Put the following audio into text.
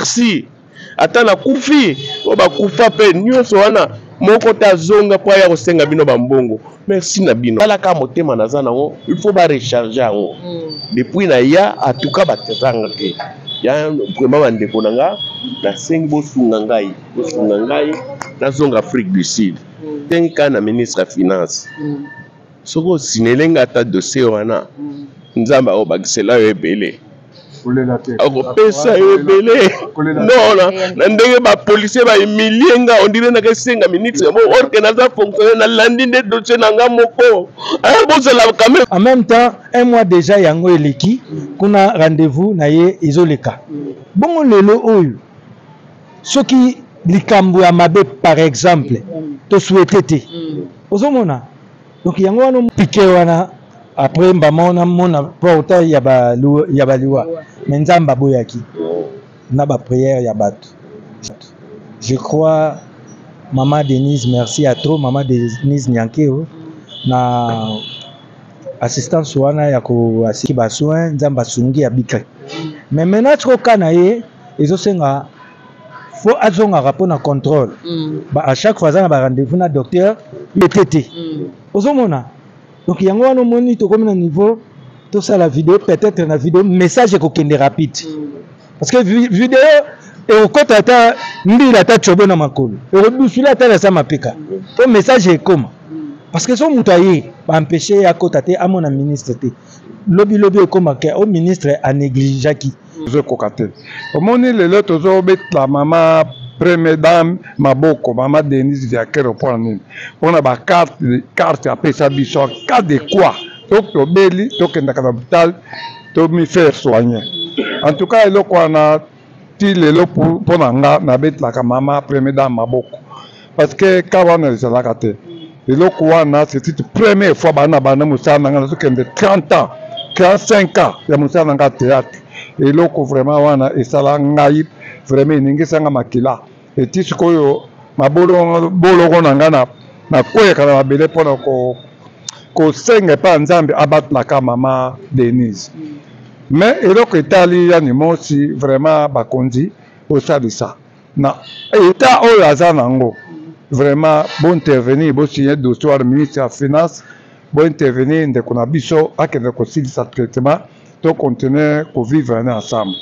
Merci. Ata nakufi, oyo bakufa mpe nyonso wana moko te azonga mpo aya kosenga bino bambongo. Merci na bino. Tala kaka motema naza nango, il faut ba recharger yango. Depuis na ya, en tout cas batanga te. Ya vraiment bandeko na nga, nasengi bosunga ngai, bosunga ngai nazonga Afrique du Sud. Sengi kaka na ministre ya finance. Soki osinele nga ata dossier wana, Nzambe akobakisela yo ebele. Akopesa yo ebele. Non, na ndenge ba policier ba humilie nga, on dirait naka esenga ministre moko, or que naza fonctionnaire, nalandi nde dossier na nga moko. Ah, bozala quand même. En même temps, un mois déjà yango eleki, kuna rendez-vous na ye ezoleka. Bongo lelo oyo, soki likambo ya mabe par exemple, to souhaiter te. Ozomona? Donc yango wana piqué wana après mbama wana mona portail ya ba ya baliwa, mais Nzambe aboyaki na ba prière ya bato. Je crois Maman Denise, merci à trop Maman Denise Nyankeo na assistance wana ya ko asiki ba soins, Nzambe asungi abika. Mais maintenant tiko na ye ezosenga faut azongaka mpo na contrôle. Ba à chaque fois aza na ba rendez-vous na docteur ete te. Ozomona? Donc yango wana omoni tokomi na niveau tosala vidéo, peut-être na vidéo message ekokende rapide. Parce que vidéo ekokota ata mbila ata tsobo na makolo, ekodusula ata na sa mapeka po message ekoma. Parce que so moto aye baempêche ye akota te, amona ministre te, lobi lobi ekoma ke o ministre anégligeaki. Tozokoka te. Omoni lelo tozobetela mama première dame maboko, mama Denise Nyakeru, mpona nini? Mpona bacarte, carte apesa biso cas de quoi to tobeli, tokendaka na hôpital, tomi faire soigner. En tout cas eloko wana ti lelo mpona nga nabetelaka mama première dame maboko, parce que ka wana ezalaka te. Eloko wana c'est une première fois. Bana bana mosala na nga, nazokende 30 ans, 35 ans ya mosala na nga théâtre, eloko vraiment wana esala ngai vraiment eningisanga makila. Eti sikoyo maboloko na nga nakweyaka na mabele mpona kosenga epai ya Nzambe abatelaka mama Denise. Mais eloko etali yani mosi, vraiment bakonzi bosalisa na état oyo aza nango, vraiment bointervenir, bosigne dossier wana, ministre ya finance bointervenir, ndeko na biso akende kosilisa traitement, to continuer kovivre na ensemble.